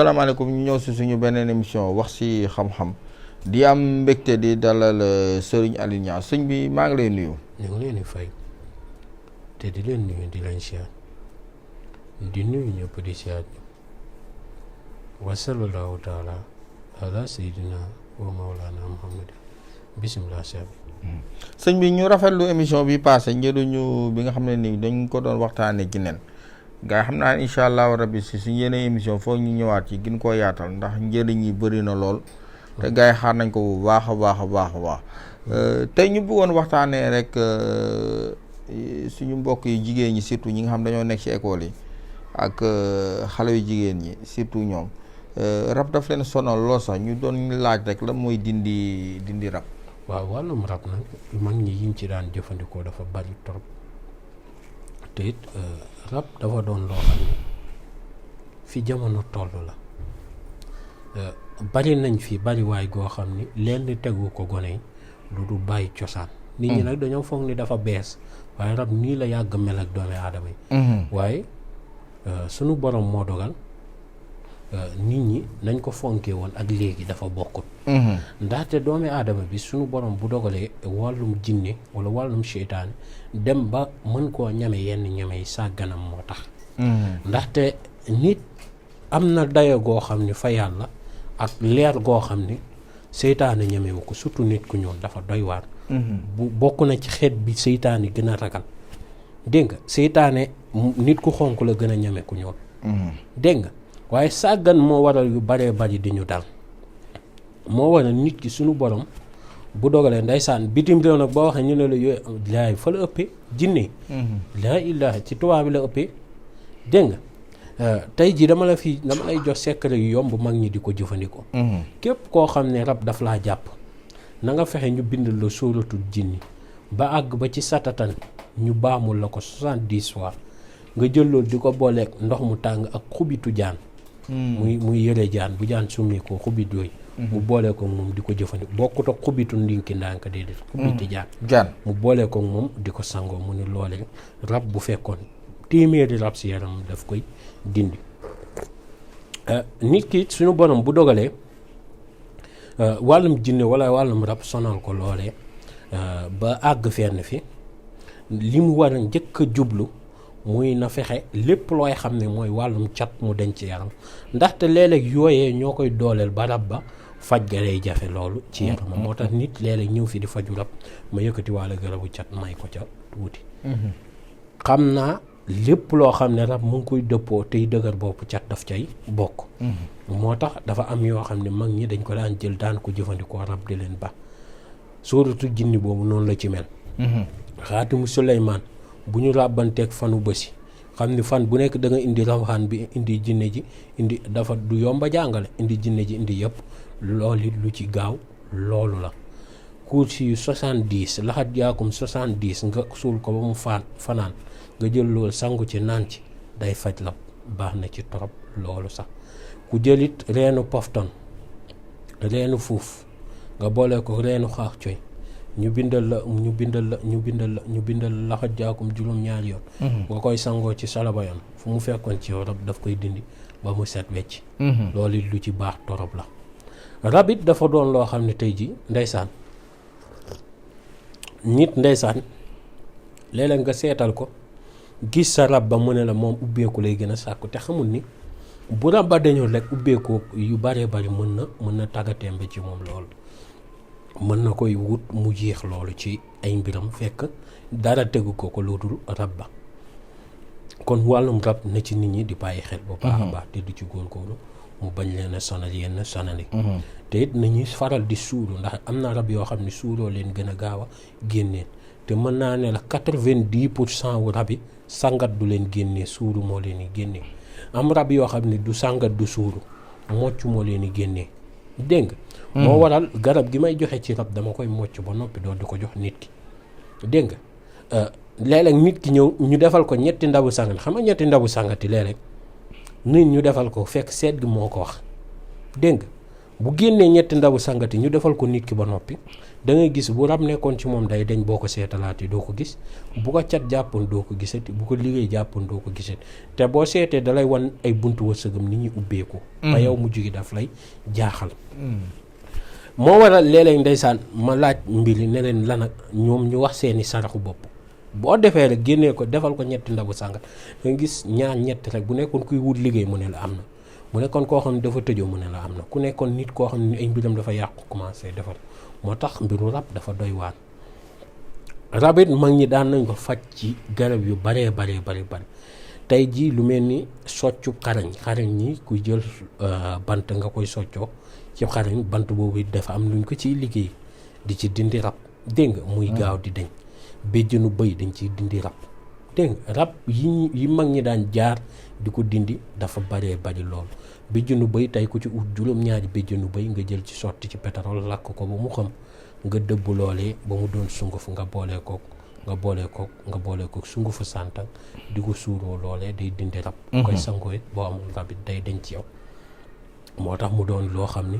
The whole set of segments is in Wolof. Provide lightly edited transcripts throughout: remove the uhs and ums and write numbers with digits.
salaamaaleykum ñu ñëw si suñu beneen émission wax si xam-xam di am mbégte di dalal Serigne Aliou Niang sëñ bi maa ngi lay nuyu. ñu ngi leen di fay te di leen nuyu di leen siyaat di nuyu ñëpp di siyaat wa sallallahu taala ala sayyidina wa mawlana Muhammad bisimilah cheikh bi. sëñ bi ñu rafetlu émission bi passé njëriñu bi nga xam ne ni dañ ko doon waxtaanee ci nen. gaa xam naa incha allahu rabbi si suñu yeneen émission foog ñu ñëwaat ci gën koo yaatal ndax njëriñ yi bëri na lool te gaa yi xaar nañ ko bu baax a baax tey ñu bëggoon waxtaanee rek suñu mbokk yi jigéen ñi surtout ñi nga xam dañoo nekk ci école yi ak xale yu jigéen ñi surtout ñoom rab daf leen sonal lool sax ñu doon laaj rek lan mooy dindi rab. waaw wàllum rab nag mag ñi yiñ ci daan jëfandikoo dafa bari trop te it rab dafa doon loo xam ne fi jamono toll la bari nañ fi bari waay goo xam ni lenn tegu ko gone yi lu du bàyyi cosaan nit ñi nag dañoo foog ni dafa bees waaye rab nii la yàgg mel ak doomi aadama yi waaye sunu borom moo dogal nit ñi nañ ko fonkee woon ak léegi dafa bokkut ndaxte doomi aadama bi sunu borom bu dogalee wàllum jinne wala wàllum seytaane dem ba mën koo ñame yenn ñame yi sàgganam moo tax ndaxte nit am na dayo goo xam ni fa yàlla ak leer goo xam ni seytaane ñamewu ko surtout nit ku ñuul dafa doy waar bu bokk na ci xeet bi seytaane gën a ragal dégg nga seytaane nit ku xonk la gën a ñame ku ñuul dégg nga waaye sàggan moo waral yu baree bari di ñu dal moo waral nit ki suñu borom bu dogalee ndeysaan bitim réew nag boo waxee ñu ne la yooyu laay fa la ëppee jinne laa ilaha ci tubaab bi la ëppee dégg nga tey jii dama lay jox secret yu yomb mag ñi di ko jëfandikoo képp koo xam ne rab daf laa jàpp na nga fexe ñu bind la sóoratul jinni ba àgg ba ci satatan ñu baamul la ko 70 fois nga jël loolu di ko booleeg ndox mu tàng ak xubitu jaan muy yëre jaan bu jaan summi ko xubit yooyu mu boolee ko moom di ko jëfandikoo bokkut ak xubitu ndinki ndànk déedéet xubiti jaan mu boolee ko moom di ko sangoo mu ni loole rab bu fekkoon téeméeri rab si yaram daf koy dindi nit ki suñu borom bu dogalee wàllum jinne wala wàllum rab sonal ko loolee ba àgg fenn fi li mu war a njëkk a jublu muy na fexe lépp looy xam ne mooy wàllum cat mu denc yaram ndaxte léeg-léeg yooyee ñoo koy dooleel ba rab ba faj ga lay jafe loolu ci yaram moo tax nit léeg-léeg ñëw fi di faju rab ma yëkkati wàlla garabu cat may ko ca tuuti xam naa lépp loo xam ne rab mu ngi koy dëppoo tey dëgër bopp cat daf cay bokk moo tax dafa am yoo xam ne mag ñi dañ ko daan jël daan ko jëfandikoo rab di leen ba sóoratu jinni boobu noonu la ci mel xaatimu Suleymaan bu ñu ràbbanteeg fanu bësi xam ni fan bu nekk da nga indi rawxaan bi indi jinne ji indi dafa du yomba jàngale indi jinne ji indi yëpp loolu lu ci gaaw loolu la kursi yu 70 laxat jaakum 70 nga suul ko ba mu fanaan nga jël loolu sangu ci naan ci day faj la baax na ci torop loolu sax ku jëlit reenu pofton reenu fuuf nga boole ko reenu xaax coy ñu bindal la laxat jaakum juróom-ñaari yoon nga koy sangoo ci salabayoon fu mu fekkoon ci yow rab daf koy dindi ba mu set wecc loolu lu ci baax torop la rab it dafa doon loo xam ne tey ji ndeysaan nit ndeysaan léeg-léeg nga seetal ko gis sa rab ba mu ne la moom ubbeeku lay gën a sàkku te xamul ni bu rab ba dañoo rek ubbeeku yu baree bari mën na tàggatémbe ci moom loolu mën na koy wut mu jeex loolu ci ay mbiram fekk dara tegu ko lu dul rab ba kon wàllum rab na ci nit ñi di bàyyi xel bu baax a baax te du ci góorgóorlu mu bañ leen a sonal yenn sonali te it nañuy faral di suuru ndax am na rab yoo xam ne suuroo leen gën a gaaw a génneen te mën naa ne la 90% wu rab yi sangat du leen génnee suuru moo leen di génnee am rab yoo xam ne du sangat du suuru mocc moo leen di génnee dégg nga moo waral garab gi may joxe ci rab dama koy mocc ba noppi doo di ko jox nit ki dégg nga léeg-léeg nit ki ñëw ñu defal ko ñetti ndabu sangat xam nga ñetti ndabu sangati léeg-léeg nit ñu defal ko fekk seet gi moo ko wax dégg nga bu génnee ñetti ndabu sangati ñu defal ko nit ki ba noppi da ngay gis bu rab nekkoon ci moom day dañ boo ko seetalaati doo ko gis bu ko cat jàppoon doo ko gisati bu ko liggéey jàppoon doo ko gisati te boo seetee dalay wan ay buntu wërsëgam ni ñuy ubbeeku ba yow mujj gi daf lay jaaxal moo waral léeg-léeg ndeysaan ma laaj mbiri ne leen lan ak ñoom ñu wax seeni saraxu bopp boo defee rek génnee ko defal ko ñetti ndabu sàngat nga gis ñaar ñetti rek bu nekkoon kuy wut liggéey mu ne la am na mu nekkoon koo xam ne dafa tëjoo mu ne la am na ku nekkoon nit koo xam ne ay mbiram dafa yàqu commencé defar moo tax mbiru rab dafa doy waar rab it mag ñi daan nañ ko faj ci garab yu baree bari tey jii lu mel ni soccu xarañ ñi kuy jël bant nga koy soccoo ci xarañ bant boobu it dafa am luñ ko ciy liggéey di ci dindi rab dégg nga muy gaaw di dañ béjjënu bëy dañ ciy dindi rab dégg nga rab yi mag ñi daan jaar di ko dindi dafa bari lool béjjënu bëy tey ku ci ut juróom-ñaari béjjënu bëy nga jël ci sotti ci pétrole lakk ko ba mu xam nga dëbb loolee ba mu doon sunguf nga boole kook sungufu santan di ko suuroo loolee day dindi rab koy sangoo it boo amul rab it day dañ ci yow moo tax mu doon loo xam ni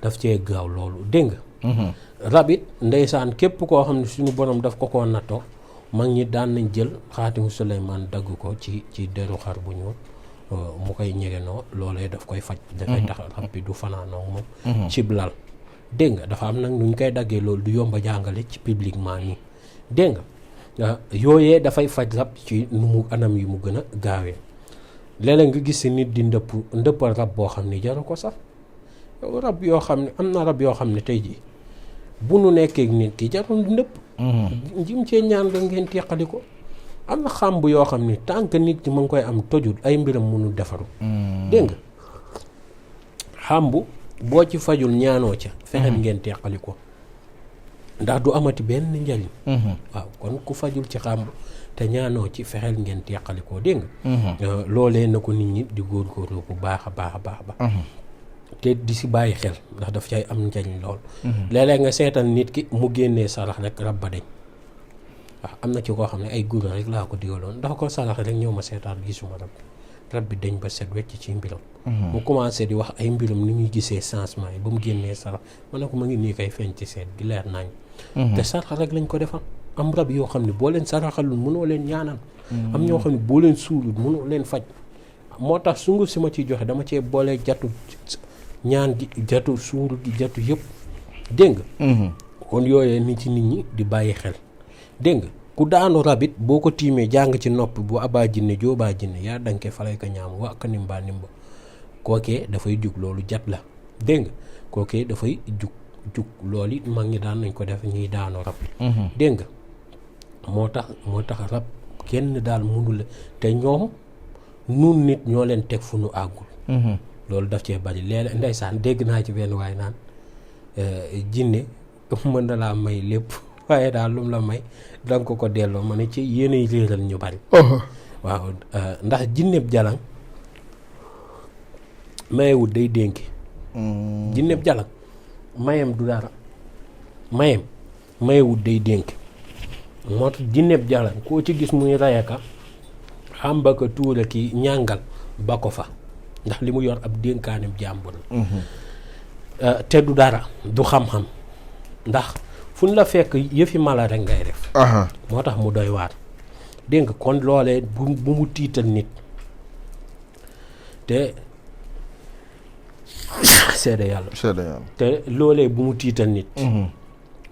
daf cee gaaw loolu dégg nga rab it ndeysaan képp koo xam ne suñu borom daf ko koo nattoo mag ñi daan nañ jël xaatimu Suleymaan dagg ko ci deru xar bu ñuul mu koy ñegenoo loolee daf koy faj dafay tax rab bi du fanaanoo moom cib lal dégg nga dafa am nag nu ñu koy daggee loolu du yomba jàngale ci publiquement nii dégg nga yooyee dafay faj rab ci nu mu anam yi mu gën a gaawee léeg-léeg nga gis si nit di ndëppal rab boo xam ne jaru ko sax rab yoo xam ne am na rab yoo xam ne tey jii bu nu nekkee nit ki jarul ndëpp jim cee ñaan la ngeen teqali ko am na xàmb yoo xam ne tant que nit ki ma ngi koy am tojul ay mbiram mënul defaru dégg nga xàmb boo ci fajul ñaanoo ca fexeel ngeen teqali ko ndax du amati benn njariñ waaw kon ku fajul ci xàmb te ñaanoo ci fexeel ngeen teqali ko dégg nga loolee na ko nit ñi di góorgóorlu bu baax a baax te di si bàyyi xel ndax daf cay am njariñ lool léeg-léeg nga seetal nit ki mu génnee sarax rek rab ba dañ waaw am na ci koo xam ne ay gura rek laa ko digaloon dafa ko sarax rek ñëw ma seetaan gisuma rab bi dañ ba set wecc ci mbiram mu commencé di wax ay mbiram ni ñuy gisee changement yi ba mu génnee sarax ma ne ko ma ngi nii koy feeñ ci seet gi leer nañ te sarax rek lañ ko defal am rab yoo xam ne boo leen saraxalul mënoo leen ñaanal am ñoo xam ne boo leen suulul mënoo leen faj moo tax sunguf si ma ciy joxe dama cee boole jatu ñaan gi jatu suuru gi jatu yëpp dégg nga kon yooyee ni ci nit ñi di bàyyi xel dégg nga ku daanu rabit boo ko tiimee jàng ci nopp bu abaa jinne joobaa jinne yaa danke falay ka ñaam wa ka nimba kookee dafay jug loolu jat la dégg nga kookee dafay jug loolu it mag ñi daan nañ ko def ñuy daanu rab dégg nga moo tax rab kenn daal mënula te ñoom nun nit ñoo leen teg fu nu àggul loolu daf cee bari léeg-léeg ndeysaan dégg naa ci benn waay naan jinne mën na laa may lépp waaye daal lu mu la may danga ko delloo ma ne ci yéenay réeral ñu bari waaw ndax jinneb jalang mayewut day dénki jinneb jalang mayem du dara mayewut day dénki moo tax jinneb jalang koo ci gis muy rayaka xam ba ko tuura ki ñàngal ba ko fa ndax li mu yor ab dénkaanim jàmbur te du dara du xam-xam ndax fu ñu la fekk yëfi mala rek ngay def moo tax mu doy waar dégg nga kon loolee bu mu tiital nit te seede yàlla te loolee bu mu tiital nit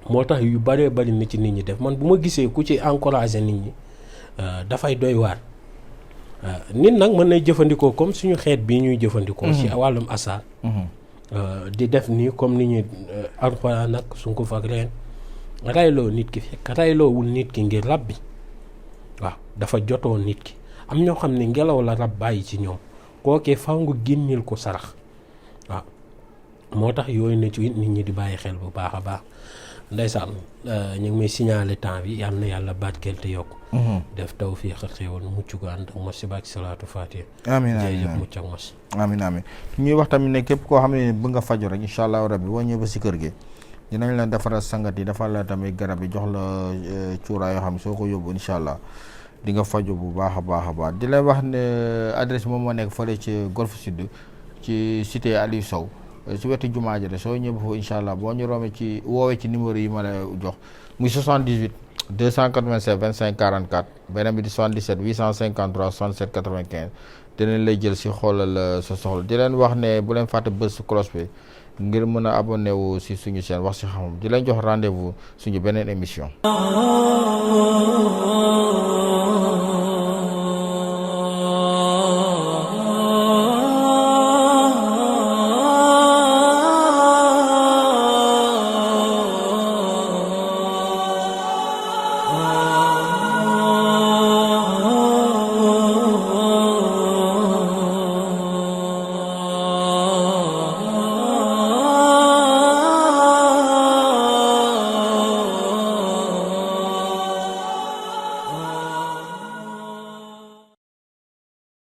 moo tax yu bëree bëri na ci nit ñi def man bu ma gisee ku ci encouragé nit ñi dafay doy waar nit nag mën nay jëfandikoo comme suñu xeet bii ñuy jëfandikoo ci wàllum asaar di def nii comme ni ñuy alxuraan nag sunguf ak reen rayloo nit ki fekk rayloowul nit ki ngir rab bi waaw dafa jotoo nit ki am ñoo xam ne ngelaw la rab bàyyi ci ñoom kookee faw nga génneel ko sarax waaw moo tax yooyu na ci nit ñi di bàyyi xel bu baax a baax ndeysaan ñu ngi may signaler temps bi yal na yàlla barkeel te yokk def tawfiq ak xéewal mucc gu ànd ak mos si bàkki salaatu faatiha amiin jërëjëf mucc ak mos amiin ñuy wax tamit ne képp koo xam ne bëgg nga faju rek incha allahu rabbi boo ñëwee ba si kër gi dinañ la defaral sangat yi defal la tamit garab yi jox la cuuraay yoo xam ne soo ko yóbbu incha allah di nga faju bu baax a baax di lay wax ne adresse moom moo nekk fële ci Golf Sud ci cité Aliou Sow si wetu jumaa ji soo ñëwee foofu incha allah boo ñu roomee ci woowee ci numéro yi ma la jox muy 78 287 25 44 beneen bi di 77 853 67 95 dinañ lay jël si xoolal sa soxla di leen wax ne bu leen fàtte bës cloche bi ngir mën a abonné wu si suñu chaîne wax si xam di leen jox rendez-vous suñu beneen émission.